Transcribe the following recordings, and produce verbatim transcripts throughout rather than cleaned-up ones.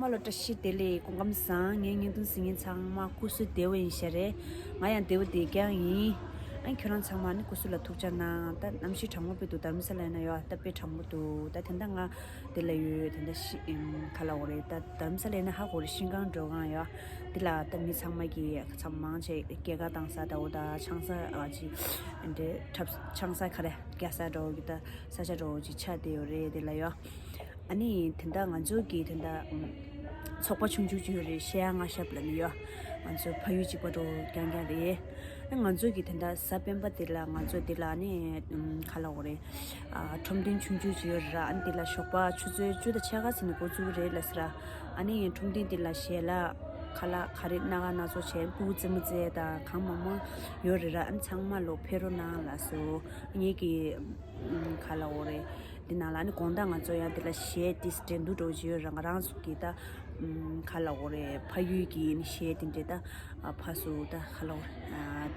ཨ་ལོ། བཀྲ་ཤིས་བདེ་ལེགས། སྐུ་ཁམས་བཟང་། ངའི་བརྙན་ཐུང་གཟིགས་མཁན་ཚང་མ་སྐུ་གཟུགས་བདེ་པོ་ཡིན་ཤག་རེད། ང་ཡང་བདེ་པོ་བདེ་རྐྱང་ཡིན། ཨ་ཁྱོད་རང་ཚང་མ་ནི་སྐུ་གཟུགས་ལ་ཐུགས་ཅག་གནང་། ད་གནམ་གཤིས་གྲང་མོ་དཔེ་འདུག་དྷ་རམ་ས་ལ་ཡིན་ན་ཡོད། ད་དཔེ་གྲང་མོ་འདུག་ད་དེ་འདྲ་ང་དེ་ལ་ཡོད། དེ་འདྲ་ཤི་ཨེམ་ག་ལ་འོ་རེད། ད་དྷ་རམ་ས་ལ་ཡིན་ན་ཧ་གོ་རེད། ཤིང་ཀང་འགྲོ་གང་ཡོད། དེ་ལ་ད་མི་ཚང་མ་གི་ཚང་མ་མང་ཆེ་སྐྱེད་ཀ་བཏང་ས་ད་འོ་ད་ཆང་ས་ཨ་ཅི་འདྲེ་འཁྲབ་ཆང་ས་ག་རེ་རྒྱག་ས་འགྲོ་གི་ད་ས་ཆ་འགྲོ་གི་ཆ་དེ་ཡོད་རེད། དེ་ལ་ཡོད། ཨ་ནི་དེ་འདྲ་ང་ཚོ་གི་དེ་འདྲ་ཚོགས་པ་ཆུང་ཆུང་ཅིག་ཡོད་རེད། ཤེ་ཡ་ང་ཤབ་ལ་ནི་ཡོད། ང་ཚོ་ཕ་ཡུལ་གཅིག་པ་འགྲོ་རྐྱང་རྐྱང་རེད། ཨ་ང་ཚོ་གི་དེ་འདྲ་གཟའ་སྤེན་པ་དེ་ལ་ང་ཚོ་དེ་ལ་ནི་ག་ལ་འོ་རེད། ཨ་ཁྲོམ་སྡིང་ཆུང་ཆུང་ཅིག་ཡོད་རེད། ཨ་ནི་དེ་ལ་ཞོགས་པ་ཆུ་ཚོད་བཅུ་དང་ཕྱེད་ཀ་ཙམ་ནས་འགོ་བཙུགས་རེད་ལ་ཟེར། ཨ་ནི་ཁྲོམ་སྡིང་དེ་ལ་ཞལ་ལག་ཁ་ལག་ག་རེ་སྣ་ཁ་སྣ་ཚོགས་བྱས་སྤུ་གུ་རྩེད་མོ་རྩེད་དང་གང་མང་མང་ཡོད་རེད་ར། ཨ་ནི་ཚང་མ་ལོ་ཕེབས་རོགས་གནང་ལ་སོ། ངེད་ཀྱི་ག་ལ་འོ་རེད། འདི་ནང་ལ་ནི་དགོང་དག་ང་ཚོ་ཡང་འདི་ལ་གཞས་ཏིས་འགྲན་བསྡུར་འགྲོ་བཞིན་ཡོད་ར། ང་རང་ཚོ་གི་ད་ག་ལ་འོ་རེད། ཕ་ཡུལ་གྱི་ནི་གཞས་དེ་འདྲས་ད་ཕ་སུ་ད་ག་ལ་འོ་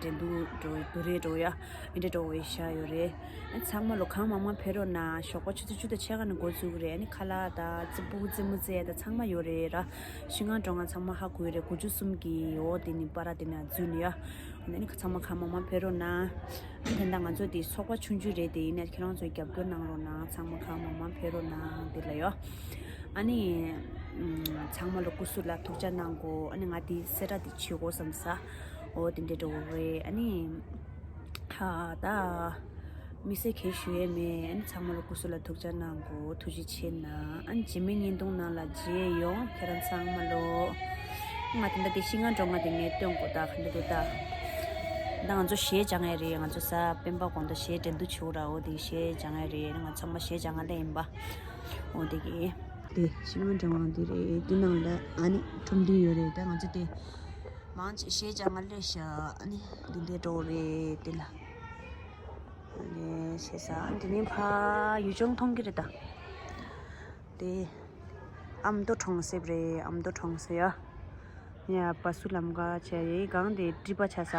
འགྲན་བསྡུར་འགྲོ་བསྡུར་རེད་འགྲོ་ཡ་འདི་འདྲས་འགྲོ་བའི་ཤ་ཡོད་རེད། ཚང་མ་ལོ་གང་མང་མང་ཕེབས་རོགས་གནང་། ཞོགས་པ་ཆུ་ཚོད་བཅུ་དང་ཕྱེད་ཀ་ནས་འགོ་བཙུགས་རེད། ཨ་ནི་ཁ་ལག་ད་རྩེད་སྤུ་གུ་རྩེད་མོ་རྩེ་ད་ཚང་མ་ཡོད་རེད་ར། ཤིང་ཁང་འགྲོ་ང་ཚང་མ་ཧ་གོ་ཡོད་རེད། དགུ་བཅུ་གསུམ་གྱི་འོ་དེ་ནི་པ་ར་དེ་ནས་འཛུལ་ནས་ཡ། ཨ་ནི་ཚང་མ་གང་མང་མང་ཕེབས་རོགས་གནང་། དེ་འདྲ་ང་ཚོ་དེ་ཚོགས་པ་ཆུང་ཆུང་རེད། དེ་ཡིན་ནས་ཁྱེད་རང་ཚོས་རྒྱབ་སྐྱོར་གནང་རོགས་གནང་། ཚང་མ་གང་མང་མང་ཕེབས་རོགས་གནང་། དེ་ལ་ཡོ། ཨ་ནི་ཚང་མ་ལ་སྐུ་གཟུགས་ལ་ཐུགས་ཅག་གནང་གོ། ཨ་ནི་ང་དེ་སེ་ར་དེ་བྱེད་དགོས་བསམ་ས། འོ་དེ་འདྲ་འགྲོ་གི་རེད། ཨ་ནི་ཧ་ད་མི་སེ་གས་ཞུ་ཡས་མེད། ཨ་ནི་ཚང་མ་ལ་སྐུ་གཟུགས་ལ་ཐུགས་ཅག་གནང་གོ། ཐུགས་རྗེ་ཆེ་གནང་། ཨ་ནི་རྗེས་མའི་བརྙན་ཐུང་ནང་ལ་མཇལ་ཡོང་། ཁྱེད་རང་ཚང་མ་ལོ། ང་དེ་འདྲ་དེ་ཤིང་ང་འགྲོ་ང་དེ་ངས་སྟོན་གོ་ད་ག་འདྲ་འདུག་ད། ད་ང་ཚོ་གཞས་སྦྱང་ཡས་རེད། ང་ཚོ་གཟའ་སྤེན་པ་དགོང་དག་གཞས་འགྲན་བསྡུར་བྱེད་དགོས་ར། འོ་དེ་གཞས་སྦྱང་ཡས་རེད། ང་ཚང་མ་གཞས་སྦྱང་ང་སླེབས་ཡིན་པ། འོ་དེ་གི། དེ་ཤིང་ང་འགྲོ་ང་དེ་རེད། དེ་ནང་ལ་ཨ་ནི་ཁྲོམ་སྡེ་ཡོད་རེད། ད་ང་ཚོ་དེ་མང་ཆེ་གཞས་སྦྱང་ང་སླེབས་ཤག་ཨ་ནི་འདི་འདྲས་འགྲོ་རེད་དེ་ལ། ཨ་ནི་བྱས་ས་ཨ་ནི་དེ་ནས་ཕ་ཡུལ་ལྗོངས་མཐོང་གི་རེད་ད། དེ་ཨ་མདོ་གྲོང་གསེབ་རེད། ཨ་མདོ་གྲོང་གསེབ་ཡ། ཡ་བ་སུ་ལམ་ཀ་བྱས་རེད། གང་དེ་ཀྲི་པ་ཆ་ས།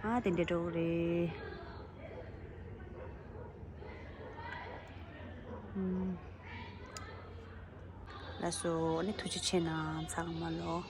ཨ་དེ་འདྲས་འགྲོ་རེད། ཨུམ། ལགས་སོ། ཨ་ནི་ཐུགས་རྗེ་ཆེ་གནང་ཚང་མ་ལོ།